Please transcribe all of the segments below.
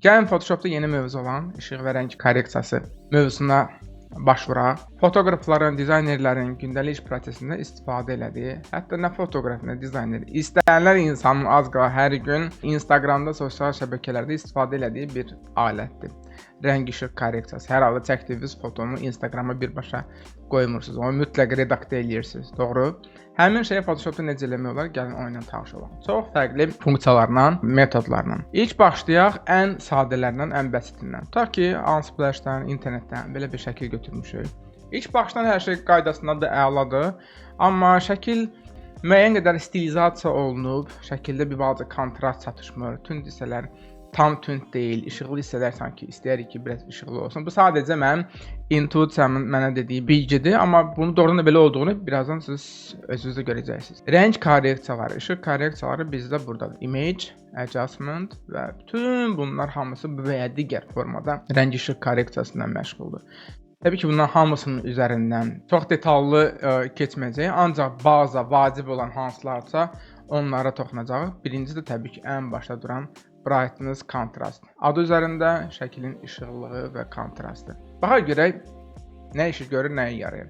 Gəlin Photoshopda yeni mövzu olan işıq və rəng korreksiyası mövzusuna baş vuraq. Fotoqrafların, dizaynerlərin gündəlik iş prosesində istifadə elədiyi, hətta nə fotoqraf, nə dizayner, istənilən insanın az qala hər gün Instagramda, sosial şəbəkələrdə istifadə elədiyi bir alətdir. Rəng işıq korreksiyası. Hər halda çəkdiyiniz fotonu Instagrama birbaşa qoymursunuz. Onu mütləq redaktə eləyirsiniz. Doğru? Həmin şeyi Photoshopda necə eləmək olar? Gəlin onunla tanış olaq. Çox fərqli funksiyalarla, metodlarla. İlk başlayaq ən sadələrindən, ən bəsitindən. Tutaq ki, Unsplash-dan, internetdən belə bir şəkil götürmüşük. İlk baxışdan hər şey qaydasında da əladır. Amma şəkil müəyyən qədər stilizasiya olunub, şəkildə bir balaca kontrast çatışmır, tünd hissələr tam tünd deyil, işıqlı hissələr sanki istəyirik ki, biraz işıqlı olsun. Bu sadəcə mənim intuisiyamın mənə dediyi bilgidir, amma bunun doğrudan da belə olduğunu birazdan siz özünüz də görəcəksiniz. Rəng korreksiyaları, işıq korreksiyaları bizdə burdadır. Image, adjustment və bütün bunlar hamısı bu və ya digər formada rəng işıq korreksiyasından məşğuldur. Təbii ki, bunların hamısının üzərindən çox detallı keçməyəcəyik, ancaq bazı vacib olan hansılarsa onlara toxunacağıq. Birincisi də təbii ki, ən başda duran brightness, contrast. Adı üzərində şəklin işıqlığı və kontrastı. Baxa görək nə işi görür, nəyə yarayır.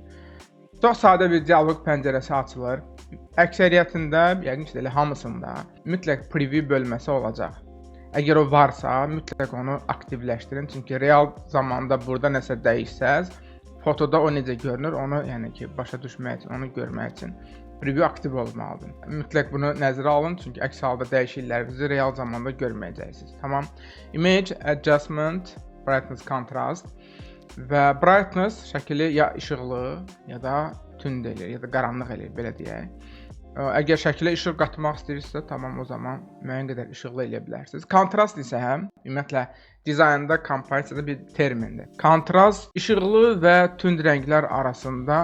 Çox sadə bir dialoq pəncərəsi açılır. Əksəriyyətində, yəqin ki, elə hamısında mütləq preview bölməsi olacaq. Əgər o varsa, mütləq onu aktivləşdirin. Çünki real zamanda burada nəsə dəyişsəz, fotoda o necə görünür, onu yəni ki, başa düşmək üçün, onu görmək üçün preview aktiv olmalıdır. Mütləq bunu nəzərə alın, çünki əks halda dəyişikliklərinizi real zamanda görməyəcəksiniz. Tamam. Image, adjustment, brightness, contrast və brightness şəkili ya işıqlı, ya da tünd eləyir, ya da qaranlıq eləyir, belə deyək. Əgər şəkilə işıq qatmaq istəyirsinizsə, tamam, o zaman müəyyən qədər işıqlı eləyə bilərsiniz. Kontrast isə həm ümumiyyətlə dizaynda, kompozisiyada bir termindir. Kontrast işıqlı və tünd rənglər arasında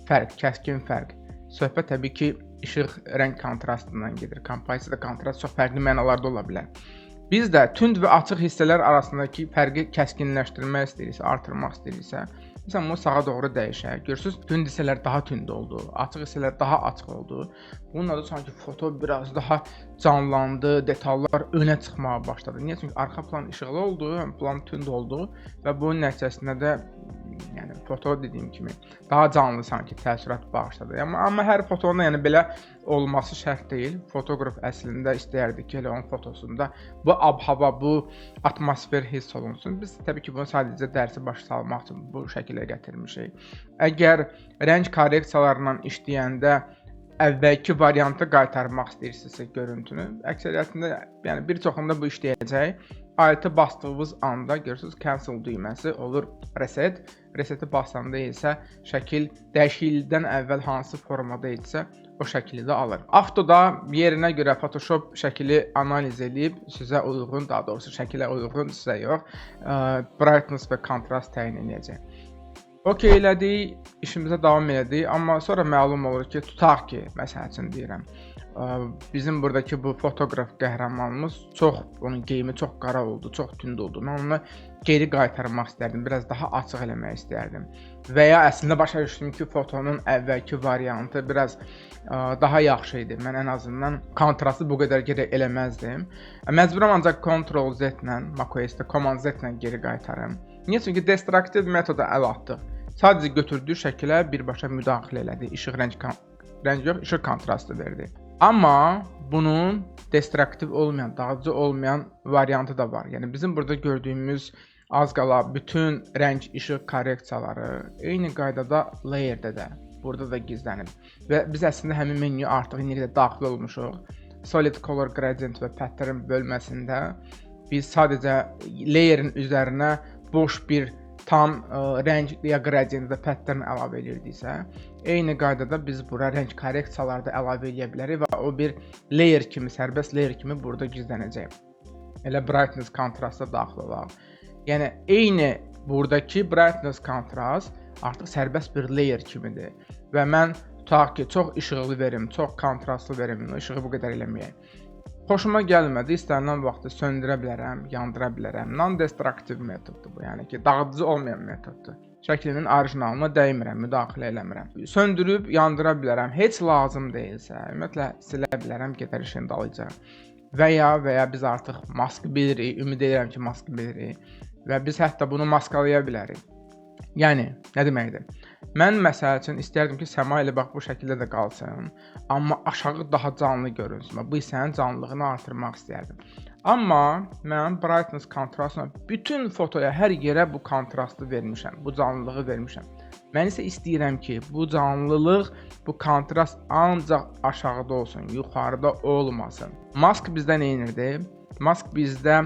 fərq, kəskin fərq. Söhbət təbii ki, işıq rəng kontrastından gedir. Kompozisiyada kontrast çox fərqli mənalarda ola bilər. Biz də tünd və açıq hissələr arasındakı fərqi kəskinləşdirmək istəyiriksə, artırmaq istəyiriksə, məsələn, bunu sağa doğru dəyişək. Görürsüz, tünd hissələr daha tünd oldu, açıq hissələr daha açıq oldu. Bununla da sanki foto biraz daha canlandı, detallar önə çıxmağa başladı. Niyə? Çünki arxa plan işıqlı oldu, ön plan tünd oldu və bunun nəticəsində də yəni foto dediyim kimi daha canlı sanki təəssürat bağışladı. Amma hər fotonun yəni belə olması şərt deyil. Fotoqraf əslində istəyərdi ki, elə onun fotosunda bu ab-hava, bu atmosfer hiss olunsun. Biz təbii ki, bunu sadəcə dərsi başa salmaq üçün bu şəkilə gətirmişik. Əgər rəng korreksiyalarla işləyəndə əvvəlki variantı qaytarmaq istəyirsinizsə görüntünü, əksəriyyətində, yəni bir çoxunda bu işləyəcək. Alt-ı bastığınız anda görürsüz, cancel düyməsi olur reset. Reseti basanda isə şəkil dəyişiklikdən əvvəl hansı formada idisə, o şəkli də alır. Autoda yerinə görə Photoshop şəkili analiz edib sizə uyğun, daha doğrusu şəkilə uyğun, sizə yox, brightness və kontrast təyin edəcək. Okay elədik, işimizə davam elədik, amma sonra məlum olur ki, tutaq ki, məsəl üçün deyirəm, bizim buradakı bu fotoqraf qəhrəmanımız çox, onun geyimi çox qara oldu, çox tünd oldu. Mən onu geri qaytarmaq istərdim, biraz daha açıq eləmək istərdim. Və ya əslində başa düşdüm ki, fotonun əvvəlki variantı biraz daha yaxşı idi. Mən ən azından kontrastı bu qədər geri eləməzdim. Məcburam ancaq Ctrl Z ilə, macOS-də Command Z ilə geri qaytarım. Niyə? Çünki destruktiv metoda əl atdıq. Sadəcə götürdüyü şəkilə birbaşa müdaxilə elədi. İşıq rəng rəng yox, işıq kontrastı verdi. Amma bunun destruktiv olmayan, dağıdıcı olmayan variantı da var. Yəni bizim burada gördüyümüz az qala bütün rəng işıq korreksiyaları eyni qaydada layerdə də, burada da gizlənib. Və biz əslində həmin menyuya artıq indi qədər daxil olmuşuq. Solid Color, Gradient və Pattern bölməsində biz sadəcə layerin üzərinə boş bir tam rəng ya gradient və pattern əlavə edirdiksə, eyni qaydada biz bura rəng korreksiyaları da əlavə edə bilərik və o bir layer kimi, sərbəst layer kimi burada gizlənəcək. Elə brightness kontrasta daxil olaq. Yəni eyni buradakı brightness kontrast artıq sərbəst bir layer kimidir. Və mən tutaq ki, çox işıqlı verim, çox kontrastlı verim, işığı bu qədər eləməyək. Xoşuma gəlmədi, istənilən vaxtda söndürə bilərəm, yandıra bilərəm. Non-destructive metoddur bu, yəni ki, dağıdıcı olmayan metoddur. Şəklinin orijinalına dəymirəm, müdaxilə eləmirəm. Söndürüb yandıra bilərəm. Heç lazım deyilsə, ümumiyyətlə silə bilərəm, gedər işin dalınca. Və ya biz artıq maskı bilirik, ümid edirəm ki, maskı bilirik və biz hətta bunu maskalaya bilərik. Yəni, nə deməkdir? Mən məsəl üçün istərdim ki, səma elə bax bu şəkildə də qalsın, amma aşağı daha canlı görünsün. Bu hissənin canlılığını artırmaq istərdim. Amma mən brightness kontrastla bütün fotoya, hər yerə bu kontrastı vermişəm, bu canlılığı vermişəm. Mən isə istəyirəm ki, bu canlılıq, bu kontrast ancaq aşağıda olsun, yuxarıda olmasın. Mask bizdə nə edirdi? Mask bizdə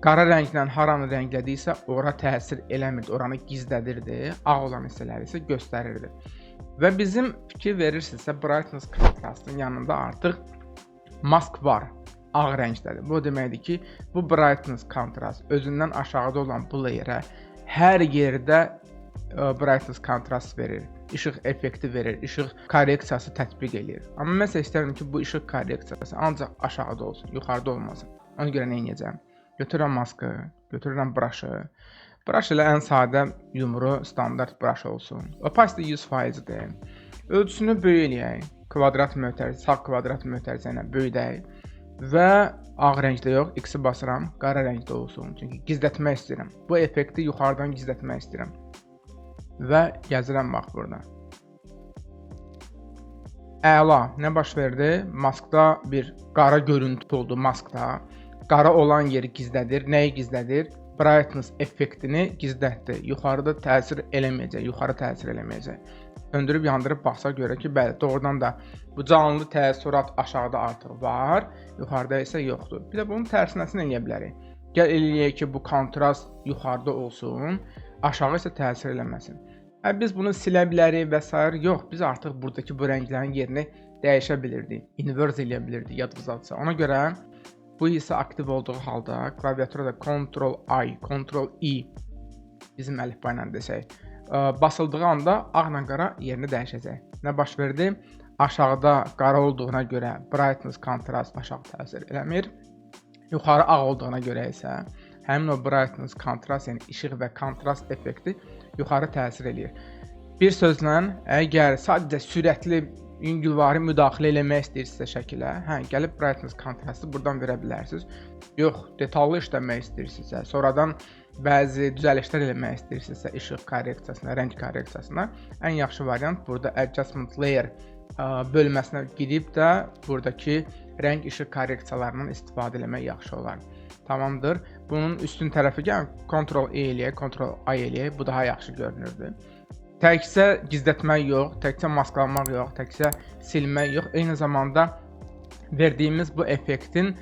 qara rənglə haranı rənglədiksə, ora təsir eləmirdi, oranı gizlədirdi, ağ olan hissələri isə göstərirdi. Və bizim, fikir verirsinizsə, brightness kontrastın yanında artıq mask var, ağ rəngdədir. Bu o deməkdir ki, bu brightness kontrast özündən aşağıda olan bu layerə hər yerdə brightness kontrast verir, işıq effekti verir, işıq korreksiyası tətbiq eləyir. Amma mən isə istərdim ki, bu işıq korreksiyası ancaq aşağıda olsun, yuxarıda olmasın. Ona görə nə edəcəm? Götürürəm maskı, götürürəm brush'ı. Brush ilə ən sadə yumru standart brush olsun. Opacity 100%-dir. Ölçüsünü böyük eləyək. Kvadrat mötərizə, sağ kvadrat mötərizə ilə böyüdək. Və ağ rəngdə yox, X-i basıram, qara rəngdə olsun. Çünki gizlətmək istəyirəm. Bu effekti yuxarıdan gizlətmək istəyirəm. Və gəzirəm bax burada. Əla, nə baş verdi? Maskda bir qara görüntü oldu maskda. Qara olan yeri gizlədir. Nəyi gizlədir? Brightness effektini gizlətdi. Yuxarıda təsir eləməyəcək, yuxarı təsir eləməyəcək. Söndürüb yandırıb baxsaq görək ki, bəli, doğrudan da bu canlı təəssürat aşağıda artıq var, yuxarıda isə yoxdur. Bir də bunun tərsinəsini eləyə bilərik. Gəl eləyək ki, bu kontrast yuxarıda olsun, aşağı isə təsir eləməsin. Hə, biz bunu silə bilərik və s. Yox, biz artıq buradakı bu rənglərin yerini dəyişə bilirdik. Inverse eləyə bilirdik yadınızdadısa. Ona görə bu hissə aktiv olduğu halda klaviaturada Ctrl I, Ctrl I bizim əlifba ilə desək, basıldığı anda ağla qara yerini dəyişəcək. Nə baş verdi? Aşağıda qara olduğuna görə brightness kontrast aşağı təsir eləmir. Yuxarı ağ olduğuna görə isə həmin o brightness kontrast, yəni işıq və kontrast effekti yuxarı təsir eləyir. Bir sözlə, əgər sadəcə sürətli, yüngülvari müdaxilə eləmək istəyirsinizsə şəkilə, hə, gəlib brightness kontrastı buradan verə bilərsiniz. Yox, detallı işləmək istəyirsinizsə, sonradan bəzi düzəlişlər eləmək istəyirsinizsə işıq korreksiyasına, rəng korreksiyasına, ən yaxşı variant burada adjustment layer bölməsinə girib də buradakı rəng, işıq korreksiyalarından istifadə eləmək yaxşı olar. Tamamdır. Bunun üstün tərəfi gəl Ctrl E eləyək, Ctrl I eləyək. Bu daha yaxşı görünürdü. Təkcə gizlətmək yox, təkcə maskalamaq yox, təkcə silmək yox, eyni zamanda verdiyimiz bu effektin,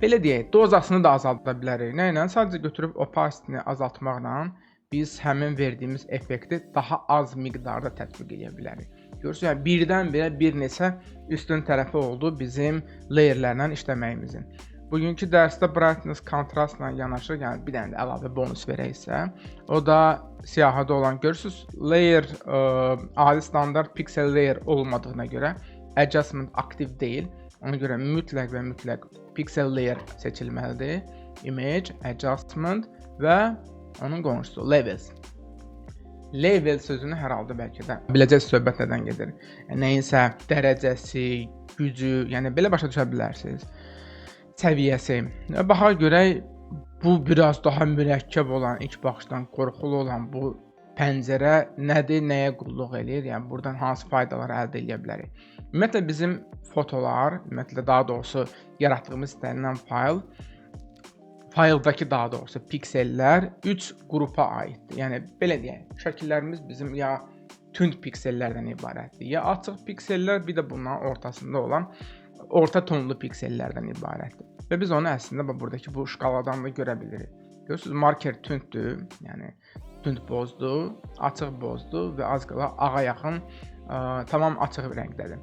belə deyək, dozasını da azalda bilərik. Nə ilə? Sadəcə götürüb opacity-ni azaltmaqla biz həmin verdiyimiz effekti daha az miqdarda tətbiq edə bilərik. Görürsünüz, yəni birdən-birə bir neçə üstün tərəfi oldu bizim layerlərlə işləməyimizin. Bugünkü dərsdə brightness kontrastla yanaşı, yəni bir dənə də əlavə bonus verəksə, o da siyahıda olan, görürsüz, layer adi standart pixel layer olmadığına görə adjustment aktiv deyil. Ona görə mütləq və mütləq pixel layer seçilməlidir. Image, adjustment və onun qonşusu levels. Level sözünü hər halda bəlkə də biləcək, söhbət nədən gedir. Yəni, nəyinsə dərəcəsi, gücü, yəni belə başa düşə bilərsiniz. Səviyyəsi. Baxaq görək, bu biraz daha mürəkkəb olan, ilk baxışdan qorxulu olan bu pəncərə nədir, nəyə qulluq eləyir? Yəni burdan hansı faydalar əldə edə bilərik? Ümumiyyətlə bizim fotolar, ümumiyyətlə daha doğrusu yaratdığımız istənilən fayl, fayldakı daha doğrusu piksellər 3 qrupa aiddir. Yəni belə deyək, şəkillərimiz bizim ya tünd piksellərdən ibarətdir, ya açıq piksellər, bir də bunların ortasında olan orta tonlu piksellərdən ibarətdir. Və biz onu əslində bax buradakı bu şkaladan da görə bilirik. Görürsüz, marker tündür, yəni tünd bozdur, açıq bozdur və az qala ağa yaxın tamam açıq rəngdədir.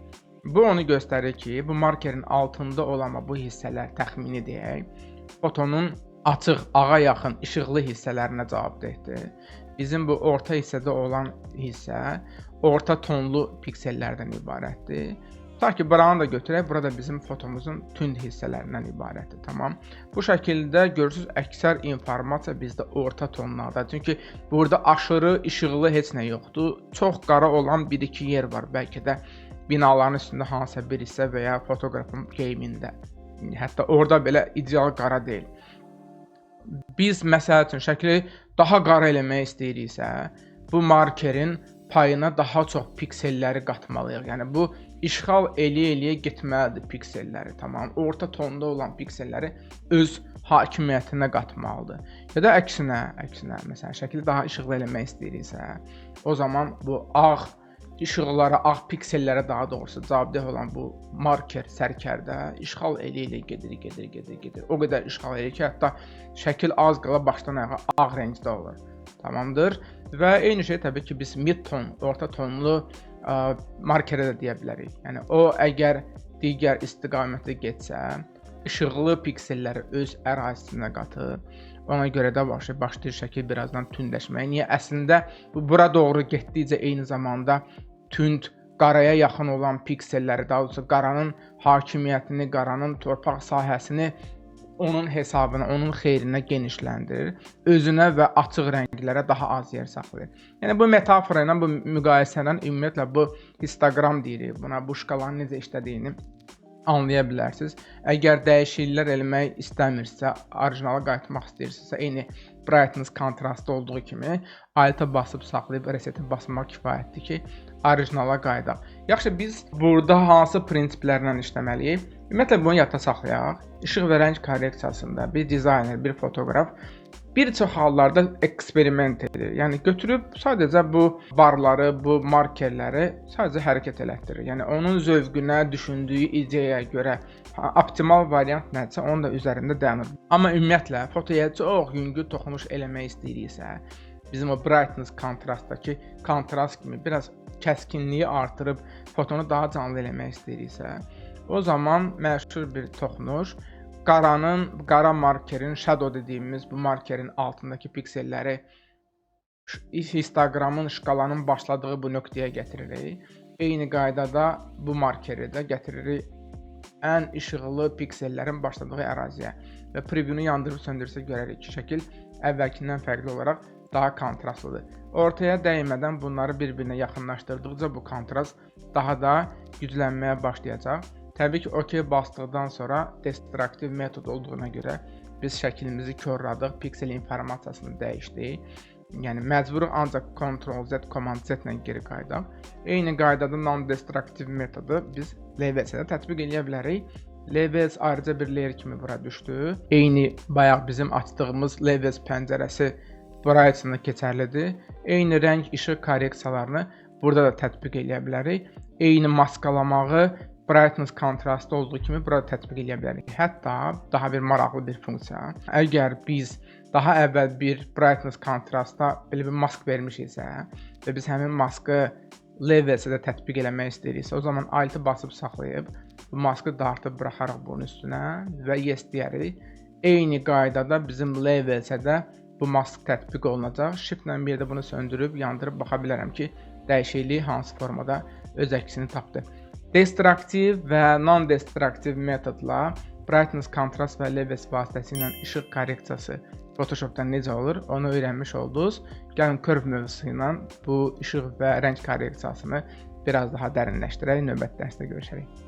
Bu onu göstərir ki, bu markerin altında olan bu hissələr, təxmini deyək, fotonun açıq, ağa yaxın, işıqlı hissələrinə cavabdehdir. Bizim bu orta hissədə olan hissə orta tonlu piksellərdən ibarətdir. Tutaq ki, buranı da götürək. Burada bizim fotomuzun tünd hissələrindən ibarətdir. Tamam. Bu şəkildə görürsüz, əksər informasiya bizdə orta tonlarda. Çünki burada aşırı işıqlı heç nə yoxdur. Çox qara olan bir-iki yer var. Bəlkə də binaların üstündə hansısa bir hissə və ya fotoqrafın geyimində. Hətta orada belə ideal qara deyil. Biz məsəl üçün şəkli daha qara eləmək istəyiriksə, bu markerin payına daha çox pikselləri qatmalıyıq. Yəni bu işğal eləyə-eləyə getməlidir pikselləri, tamam. Orta tonda olan pikselləri öz hakimiyyətinə qatmalıdır. Ya da əksinə, məsələn, şəkli daha işıqlı eləmək istəyiriksə, o zaman bu ağ işıqlara, ağ piksellərə daha doğrusu cavabdeh olan bu marker sərkərdə işğal eləyə-eləyə gedir, gedir, gedir, gedir. O qədər işğal eləyir ki, hətta şəkil az qala başdan ayağa ağ rəngdə olur. Tamamdır. Və eyni şey təbii ki, biz mid-tone, orta tonlu markerə də deyə bilərik. Yəni o əgər digər istiqamətdə getsə, işıqlı pikselləri öz ərazisinə qatır. Ona görə də başlayır şəkil birazdan tündləşməyə. Niyə? Əslində bu bura doğru getdikcə eyni zamanda tünd qaraya yaxın olan pikselləri, daha doğrusu qaranın hakimiyyətini, qaranın torpaq sahəsini onun hesabına, onun xeyrinə genişləndirir. Özünə və açıq rənglərə daha az yer saxlayır. Yəni bu metafora ilə, bu müqayisə ilə ümumiyyətlə bu histoqram deyirik buna, bu şkalanın necə işlədiyini anlaya bilərsiniz. Əgər dəyişikliklər eləmək istəmirsə, orijinala qayıtmaq istəyirsinizsə, eyni brightness kontrastı olduğu kimi Alt-a basıb saxlayıb resetə basmaq kifayətdir ki, orijinala qayıdaq. Yaxşı, biz burada hansı prinsiplərlə işləməliyik? Ümumiyyətlə bunu yadda saxlayaq. İşıq və rəng korreksiyasında bir dizayner, bir fotoqraf bir çox hallarda eksperiment edir. Yəni götürüb sadəcə bu barları, bu markerləri sadəcə hərəkət elətdirir. Yəni onun zövqünə, düşündüyü ideyaya görə optimal variant nədirsə, onun da üzərində dayanır. Amma ümumiyyətlə fotoya çox yüngül toxunuş eləmək istəyiriksə, bizim o brightness kontrastdakı kontrast kimi biraz kəskinliyi artırıb fotonu daha canlı eləmək istəyiriksə, o zaman məşhur bir toxunuş qaranın, qara markerin, shadow dediyimiz bu markerin altındakı pikselləri histoqramın, şkalanın başladığı bu nöqtəyə gətiririk. Eyni qaydada bu markeri də gətiririk ən işıqlı piksellərin başladığı əraziyə və preview'nu yandırıb söndürsək görərik ki, şəkil əvvəlkindən fərqli olaraq daha kontrastlıdır. Ortaya dəymədən bunları bir-birinə yaxınlaşdırdıqca bu kontrast daha da güclənməyə başlayacaq. Təbii ki, OK basdıqdan sonra destruktiv metod olduğuna görə biz şəklimizi korladıq, piksel informasiyasını dəyişdik. Yəni məcburuq ancaq Ctrl Z, Command Z ilə geri qayıdaq. Eyni qaydada non-destruktiv metodu biz Levels'ə də tətbiq eləyə bilərik. Levels ayrıca bir layer kimi bura düşdü. Eyni bayaq bizim açdığımız Levels pəncərəsi bura üçün də keçərlidir. Eyni rəng, işıq korreksiyalarını burada da tətbiq eləyə bilərik. Eyni maskalamağı brightness kontrastı olduğu kimi burada tətbiq eləyə bilərik. Hətta daha bir maraqlı bir funksiya. Əgər biz daha əvvəl bir brightness kontrasta belə bir mask vermişiksə və biz həmin maskı Levels'ə də tətbiq eləmək istəyiriksə, o zaman Alt-ı basıb saxlayıb bu maskı dartıb buraxarıq bunun üstünə və yes deyərik. Eyni qaydada bizim Levels'ə də bu mask tətbiq olunacaq. Shift-lə bir də bunu söndürüb, yandırıb baxa bilərəm ki, dəyişiklik hansı formada öz əksini tapdı. Destruktiv və non-destruktiv metodla brightness, kontrast və levels vasitəsilə işıq korreksiyası Photoshopda necə olur, onu öyrənmiş oldunuz. Gəlin curve mövzusu ilə bu işıq və rəng korreksiyasını biraz daha dərinləşdirək. Növbəti dərsdə görüşərik.